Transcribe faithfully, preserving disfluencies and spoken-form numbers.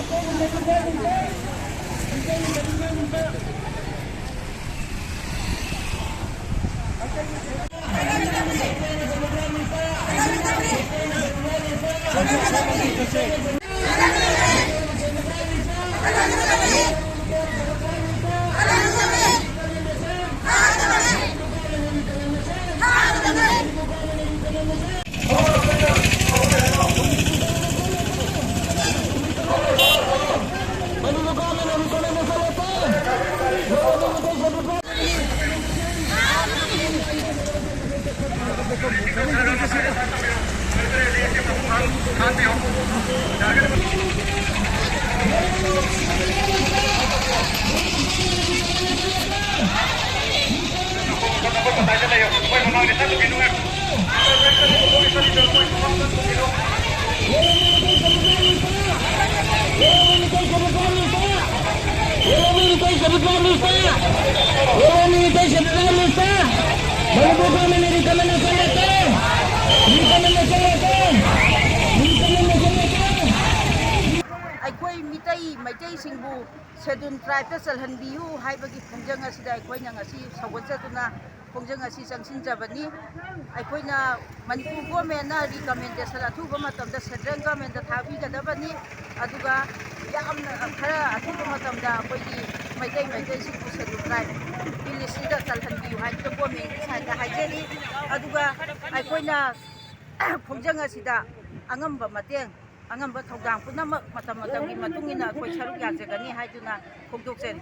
Hello, Minister. Hello, Minister. Hello, Minister. Hello, Minister. Manipur government recommendation letter. Recommendation letter. Recommendation letter. ꯑꯩꯈꯣꯏ Meitei, ꯃꯩꯇꯩꯁꯤꯡꯕꯨ schedule ꯇ꯭ꯔꯥꯏꯕꯇ ꯆꯜꯍꯟꯕꯤꯌꯨ ꯍꯥꯏꯕꯒꯤ ꯈꯣꯡꯖꯪ ꯑꯁꯤꯗ ꯑꯩꯈꯣꯏꯅ ꯉꯁꯤ ꯁꯧꯒꯠꯆꯗꯨꯅ ꯈꯣꯡꯖꯪ ꯑꯁꯤ ꯆꯪꯁꯤꯟꯖꯕꯅꯤ꯫ ꯑꯩꯈꯣꯏꯅ ꯃꯅꯤꯄꯨꯔ ꯒꯣꯔꯃꯦꯟꯅ ꯔꯤꯀꯃꯦꯟꯗꯦꯁꯟ ꯑꯊꯨꯕ ꯃꯇꯝꯗ ꯁꯦꯟꯇ꯭ꯔꯦꯜ ꯒꯣꯔꯃꯦꯟꯗ ꯊꯥꯕꯤꯒꯗꯕꯅꯤ꯫ ꯑꯗꯨꯒ ꯌꯥꯝꯅ ꯈꯔ ꯑꯊꯨꯕ ꯃꯇꯝꯗ ꯑꯩꯈꯣꯏꯒꯤ ꯃꯩꯇꯩ, ꯃꯩꯇꯩꯁꯤꯡꯕꯨ ꯁꯦꯗꯨꯜ ꯇ꯭ꯔꯥꯏꯕꯀꯤ ꯂꯤꯁꯁꯤꯗ ꯆꯜꯍꯟꯕꯤꯌꯨ ꯍꯥꯏꯗꯨꯅ ꯒꯣꯔꯃꯦꯟꯒꯤ ꯁꯥꯏꯠꯇ ꯍꯥꯏꯖꯔꯤ꯫ ꯑꯗꯨꯒ ꯑꯩꯈꯣꯏꯅ ꯈꯣꯡꯖꯪ ꯑꯁꯤꯗ ꯑꯉꯝꯕ ꯃꯇꯦꯡ, ꯑꯉꯝꯕ ꯊꯧꯗꯥꯡ ꯄꯨꯝꯅꯃꯛ ꯃꯇꯝ ꯃꯇꯝꯒꯤ ꯃꯇꯨꯡ ꯏꯟꯅ ꯑꯩꯈꯣꯏ ꯁꯔꯨꯛ ꯌꯥꯖꯒꯅꯤ ꯍꯥꯏꯗꯨꯅ ꯐꯣꯡꯗꯣꯛꯆꯔꯤ꯫